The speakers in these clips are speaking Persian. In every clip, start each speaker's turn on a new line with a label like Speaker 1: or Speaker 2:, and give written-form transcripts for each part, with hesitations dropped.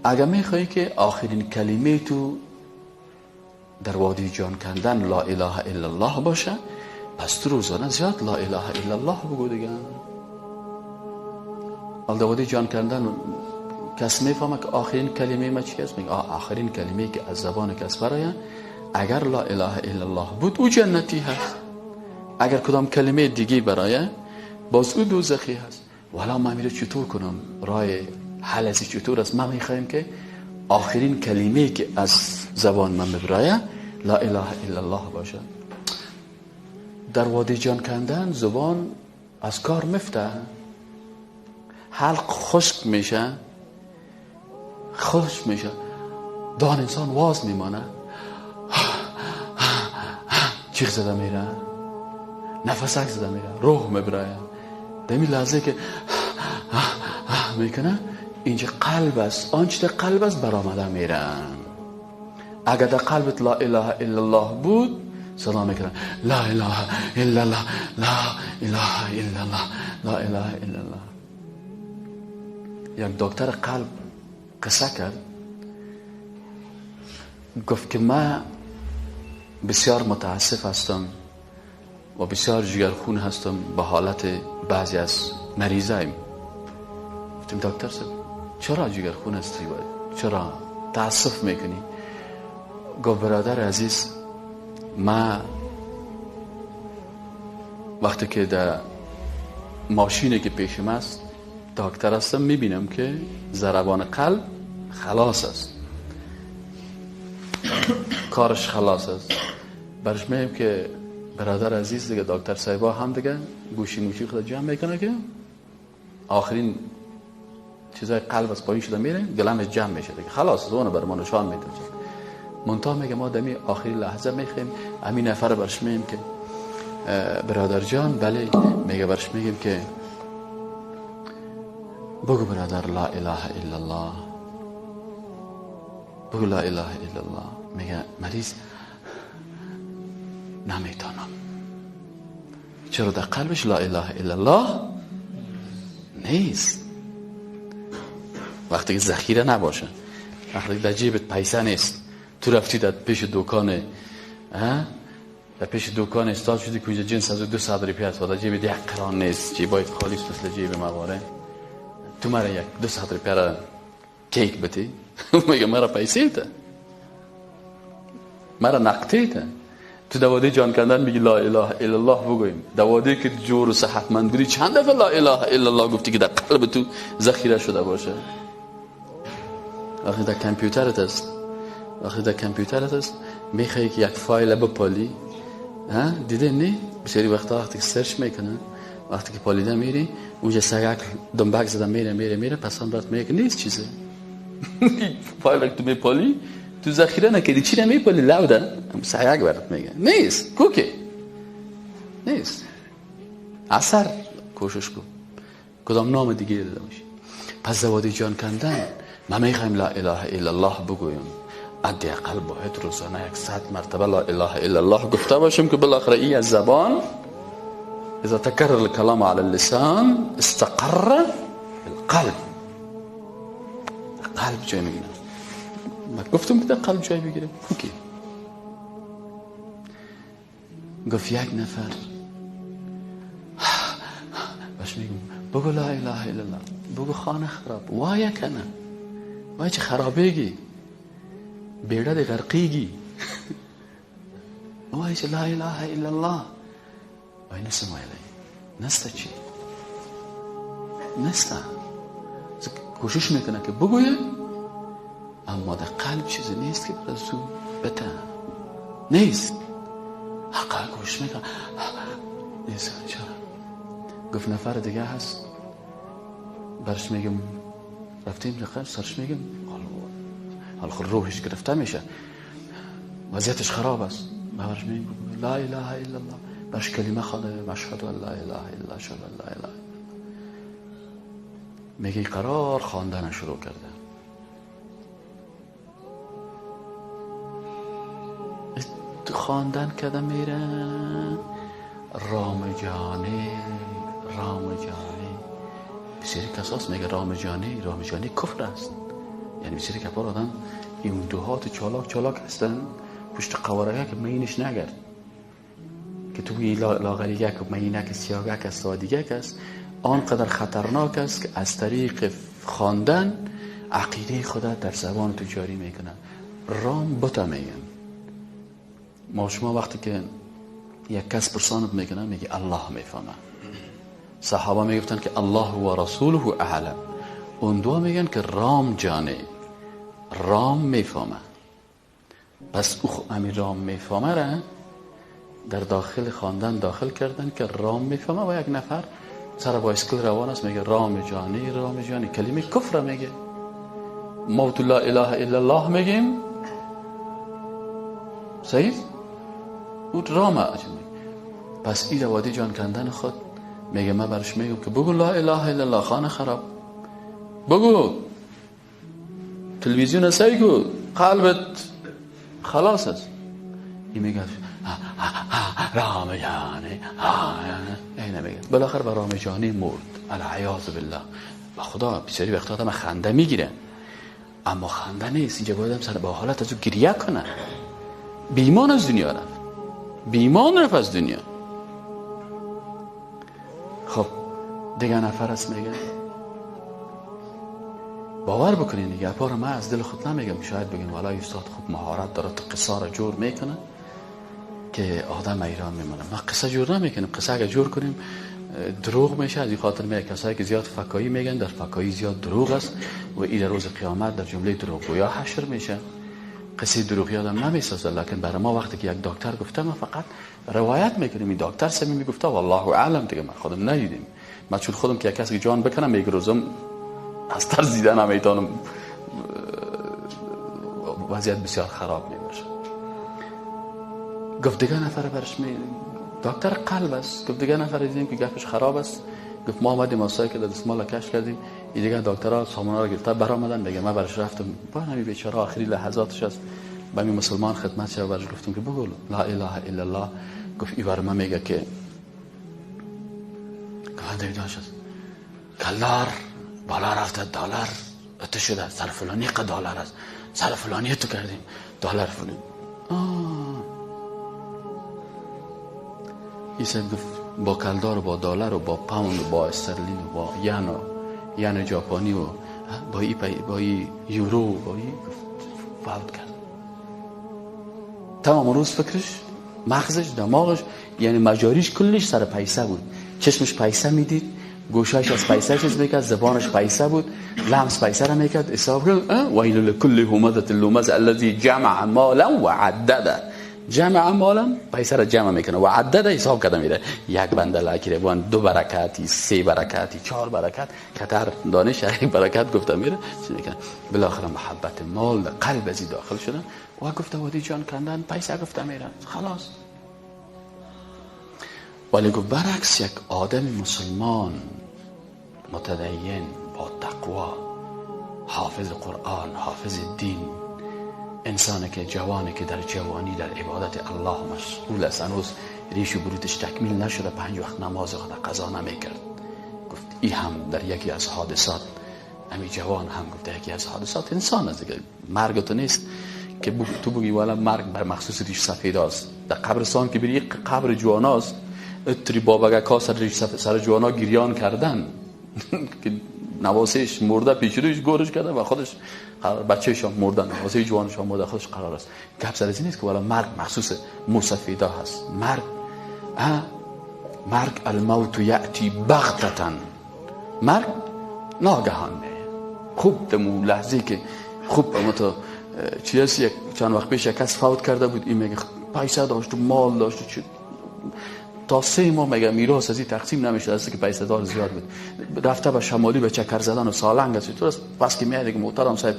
Speaker 1: اگر میخوایی که آخرین کلمه تو در وادی جان کندن لا اله الا الله باشه، پس تو روزانه زیاد لا اله الا الله بگو دیگه. حالا در وادی جان کندن کس میفهمه که آخرین کلمه ما چی است؟ میگه آخرین کلمه که از زبان کس برای اگر لا اله الا الله بود او جنتی هست، اگر کدام کلمه دیگه برای باز او دوزخی هست. والا من میره چطور کنم؟ راه حل از چطور است؟ من میخوایم که آخرین کلمه که از زبان من ببرایه لا اله الا الله باشه. در وادی جان کندن زبان از کار مفته، حلق خشک میشه، خشک میشه، دهان انسان واز میمانه، چیخ زده میره، نفسک زده میره، روح میبرایه. در این لحظه که میکنه اینجا قلب است، آنچه در قلب است برآمده میره. اگر در قلبت لا اله الا الله بود صدا میکنه لا اله الا الله، لا اله الا الله، لا اله الا الله. یک دکتر قلب قصه کرد، گفت که من بسیار متاسف هستم و بسیار جگرخون هستم به حالت بعضی از مریضایم. گفتیم دکتر صاحب چرا جگرخون هستی و چرا تاسف میکنی؟ گفت برادر عزیز، من وقتی که در ماشینی که پیشم است دکتر هستم، میبینم که ضربان قلب خلاص است، کارش خلاص است. برش میگم که برادر عزیز دیگه دکتر صاحبا هم دیگه گوشی موشی خود جمع میکنه که آخرین چیزای قلب از پایین شده میره، گلمش جمع میشه دیگه، خلاص اونو بر ما نشان میده. منتها میگه ما دمی آخرین لحظه میخوایم همین نفر برش میگیم که برادر جان، بله، میگه برش میگیم که بگو برادر لا اله الا الله، بگو لا اله الا الله. میگه مریض نمیتونم. چرا؟ در قلبش لا اله الا الله نیست. وقتی که ذخیره نباشه، وقتی در جیبت پیسه نیست، تو رفتی در پیش دکان، در پیش دکان استاد شدی که جنس از 200 روپیه است و در جیبت یک قران نیست، جیبایت خالی است مثل جیب مواره، تو مرا یک 200 روپیه را کیک بتی؟ میگه مرا پیسه ده، مرا نقطه ده. تو دواده جان کندن میگی لا اله الا الله بگوییم، دواده که جور و صحتمند بودی چند دفعه لا اله الا الله گفتی که در قلب تو ذخیره شده باشه؟ وقتی در کامپیوترت است، وقتی در کامپیوترت است میخوای که یک فایل بپالی، ها دیده نه؟ بسیاری وقتا وقتی که search میکنه، وقتی که پالیده میری اونجا سگک دنبک زده میره میره میره، پس هم برات میگه نیست چیزه. فایل که تو میپالی تو ذخیره نکردی، چی نمیپالی؟ لوده سگک برات میگه نیست، کوکی نیست. اثر کوشش کن کدام نام دیگه داده باشی. پس زوادی جان کندن ما میخوایم لا اله الا الله بگویم، حداقل باید روزانه 100 مرتبه لا اله الا الله گفته باشیم که بالاخره ای از زبان اذا تکرر الكلام على اللسان استقر القلب، قلب جای میگیره. ما گفتم که در قلب جای بگیره. اوکی. گفت یک نفر باش میگم بگو لا اله الا الله، بگو خانه خراب وای کنه، وای چه خرابېږي، بیړه دې غرقېږي، وای چې لا اله الا الله، وای نسم ویلی نسته، چی نسته. کوشش میکنه که بگویه اما در قلب چیزی نیست که برای او بته، نیست. حقا کوشش میکنه نیست. چرا؟ گفت نفر دیگه هست برش میگم رفتیم لقب سرش میگم حالا خود روحش گرفته میشه، وضعیتش خراب است، برش میگم لا اله الا الله، برش کلمه خوانده اشهد ان لا اله الا الله، اشهد ان لا اله الا الله. میگه قرار خواندن شروع کرده. خواندن کده میره رام جانی، رام جانی. بسیاری کساس میگه رام جانی، رام جانی کفر است. یعنی بسیاری کپار آدم این دوهات چالاک چالاک هستن پشت قوارگه که مینش نگرد که تو لاغریگه که مینک سیاگک است و دیگه است، آنقدر خطرناک است که از طریق خواندن عقیده خدا در زبان تو جاری میکنه. رام بتا میگن. ما شما وقتی که یک کس پرسانت میکنه میگه الله میفهمه. صحابه میگفتن که الله و رسوله اعلم. اون دو میگن که رام جانه، رام میفهمه. پس او همین رام میفهمه را در داخل خواندن داخل کردن که رام میفهمه. و یک نفر سر بایسکل روان است میگه رام جانی، رام جانی، کلمه کفر میگه. ما تو لا اله الا الله میگیم، صحیح؟ او رام میگه. پس این وادی جان کندن خود میگه من برش میگم که بگو لا اله الا الله، خانه خراب بگو، تلویزیون سعی کو، قلبت خلاص است. این میگه رام جانی، اینه میگه. بالاخره به رام جانی مرد، العیاذ بالله. و خدا بسیاری وقتا آدم خنده میگیره، اما خنده نیست. اینجا باید سر با حالت از او گریه کنه. بیمان از دنیا رفت، بیمان رفت از دنیا. خب دیگه نفر است میگه باور بکنین دیگه اپا رو من از دل خود نمیگم، شاید بگین والله استاد خوب مهارت داره تو قصه رو جور میکنه که آدم ایران میمونه. ما قصه جور نمیکنیم، قصه اگه جور کنیم دروغ میشه. از این خاطر میگه کسایی که زیاد فکایی میگن در فکایی زیاد دروغ است و این در روز قیامت در جمله دروغگویا حشر میشه. قصه دروغی آدم نمیسازه. لکن برای ما وقتی که یک دکتر گفته ما فقط روایت میکنیم. این دکتر سمی میگفته والله اعلم دیگه، من خودم ندیدیم. من چون خودم که یک کسی جان بکنم یک روزم از ترس دیدن هم ایتانم وضعیت بسیار خراب میباشه. گفت دیگه نفر برش می دکتر قلب است. گفت دیگه نفر دیدیم که گپش خراب است. گفت ما آمدیم آسایی که دستمال کش کردیم، این دیگه دکترها سامونا رو گرفته برآمدن. میگه من برش رفتم با همین بیچاره آخری لحظاتش است، به می مسلمان خدمت شد، برش گفتم که بگو لا اله الا الله. گفت ای بر من میگه که گفت شد کلار بالا رفته، دلار اتو شده، سر فلانی قد دلار است، سر فلانی تو کردیم دلار فلانی. ایسا گفت با کلدار و با دلار و با پوند و با استرلین و با ین و ین ژاپنی و با ای با ای یورو با ای فوت کرد. تمام روز فکرش، مغزش، دماغش، یعنی مجاریش کلش سر پیسه بود. چشمش پیسه میدید، گوشاش از پیسه چیز میکرد، زبانش پیسه بود، لمس پیسه را میکرد. حساب کرد ویل لکل همزه لمزه الذی جمع مالا و عدده. جمع مالا پیسه را جمع میکنه و عدده حساب کرده میره. یک بنده لکیره بان دو برکاتی، سه برکاتی، چهار برکات، کتر دانش یک برکت گفته میره چی میکنه. بالاخره محبت مال در قلب ازی داخل شده و گفته وادی جان کندن پیسه گفته میره خلاص. ولی گفت برعکس یک آدم مسلمان متدین با تقوا، حافظ قرآن، حافظ دین، انسانی که جوانی که در جوانی در عبادت الله مشغول است، هنوز ریش و بروتش تکمیل نشده، 5 وقت نماز خود قضا نمیکرد. گفت ای هم در یکی از حادثات، امی جوان هم گفت یکی از حادثات انسان است دیگه، مرگ تو نیست که تو بگی والا مرگ بر مخصوص ریش سفید است. در قبرستان که بری قبر جواناست، اتری بابگکا سر جوانا گریان کردن که نواسش مرده پیچروش گورش کرده و خودش قرار بچه‌ش هم مردن، نواسه جوانش هم مرده، خودش قرار است. گپ سر از این نیست که والا مرگ مخصوص موسفیدا هست. مرگ مرگ الموت یأتی بغتة، مرگ ناگهان میاد. خوب دمو لحظه که خوب اما تو چیزی یک چند وقت پیش یک کس فوت کرده بود، این میگه پیسه داشت و مال داشت و چی، تا 3 ماه میگه میراث از این تقسیم نمیشه، از که پیسه دار زیاد بود، رفته به شمالی به چکر زدن و سالنگ است تو است. پس که میاد دیگه محترم صاحب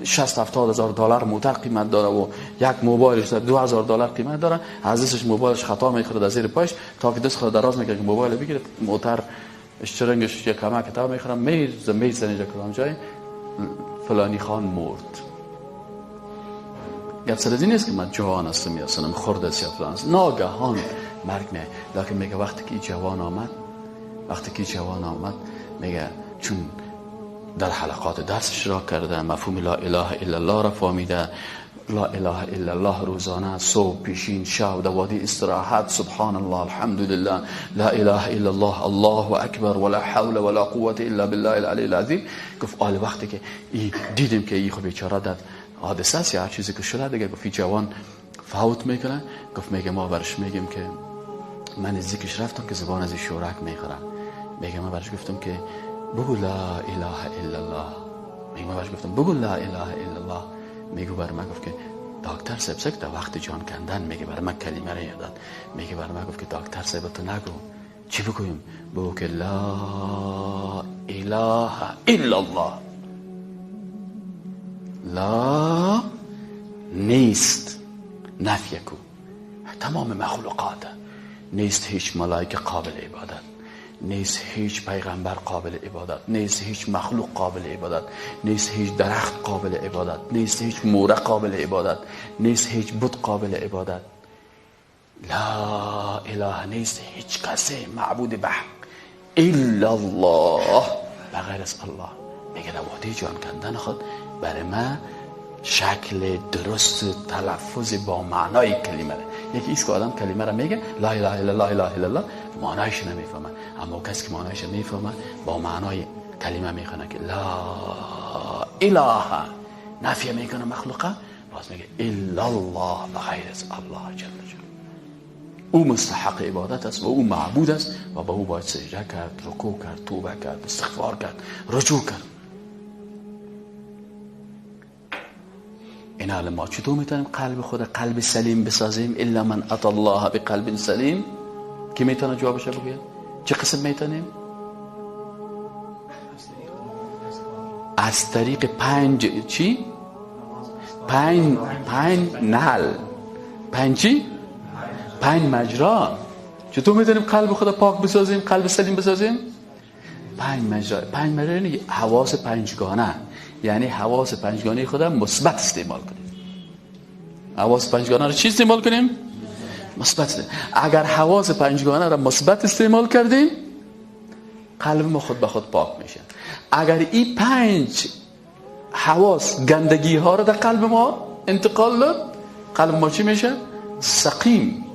Speaker 1: 60-70 هزار دلار موتر قیمت داره و یک موبایلش 2000 دلار قیمت داره، از دستش موبایلش خطا میخوره در زیر پایش، تا که دست خود دراز میکنه که موبایل بگیره، موتر اشترنگش یک کمک تا میخوره، میزنه اینجا کدام جای فلانی خان مرد. گپ سر از این نیست که من جوان هستم یا سنم خرد است یا فلان است، ناگهان مرگ میاد. لکن میگه وقتی که جوان آمد، وقتی که جوان آمد میگه چون در حلقات درس اشتراک کرده، مفهوم لا اله الا الله را فهمیده، لا اله الا الله روزانه، صبح، پیشین، شب، در وادی استراحت، سبحان الله، الحمدلله، لا اله الا الله، الله اکبر، ولا حول ولا قوت الا بالله العلی العظیم. گفت آل وقتی که ای دیدیم که ای خب بیچاره در حادثه است یا هر چیزی که شده دیگه، گفت جوان فوت میکنه. گفت میگه ما برش میگیم که من نزدیکش رفتم که زبان از شورک میخورم، میگه من برش گفتم که بگو لا اله الا الله، میگه من برش گفتم بگو لا اله الا الله. میگه بر من گفت که دکتر صاحب سک در وقت جان کندن، میگه بر من کلمه را یاد، میگه بر من گفت که دکتر صاحب تو نگو، چی بگویم؟ بگو که لا اله الا الله. لا نیست، نفی کو تمام مخلوقات، نیست هیچ ملائکه قابل عبادت، نیست هیچ پیغمبر قابل عبادت، نیست هیچ مخلوق قابل عبادت، نیست هیچ درخت قابل عبادت، نیست هیچ موره قابل عبادت، نیست هیچ بت قابل عبادت. لا اله، نیست هیچ کسی معبود به حق الا الله، بغیر از الله. میگه در وادی جان کندن خود برای من شکل درست تلفظ با معنای کلمه را، یکی ایست که آدم کلمه را میگه لا اله الا الله، لا اله الا الله، معنایش نمیفهمه. اما کسی که معنایش میفهمه با معنای کلمه میخونه که لا اله، نفی میکنه مخلوقه، باز میگه الا الله، بغیر از الله جل جلاله. او مستحق عبادت است و او معبود است و به او باید سجده کرد، رکوع کرد، توبه کرد، استغفار کرد، رجوع کرد. این حال ما چطور میتونیم قلب خود قلب سلیم بسازیم؟ الا من اتی الله بقلب سلیم. کی میتونه جوابش بگه؟ چه قسم میتونیم؟ از طریق پنج چی؟ پنج نل، پنج چی؟ پنج مجرا. چطور میتونیم قلب خود پاک بسازیم، قلب سلیم بسازیم؟ پنج مجرا. پنج مجرا یعنی حواس پنجگانه، یعنی حواس پنجگانه خود مثبت استعمال کنیم. حواس پنجگانه رو چی استعمال کنیم؟ مثبت. اگر حواس پنجگانه را مثبت استعمال کردیم، قلب ما خود به خود پاک میشه. اگر این پنج حواس گندگی ها را در قلب ما انتقال داد، قلب ما چی میشه؟ سقیم.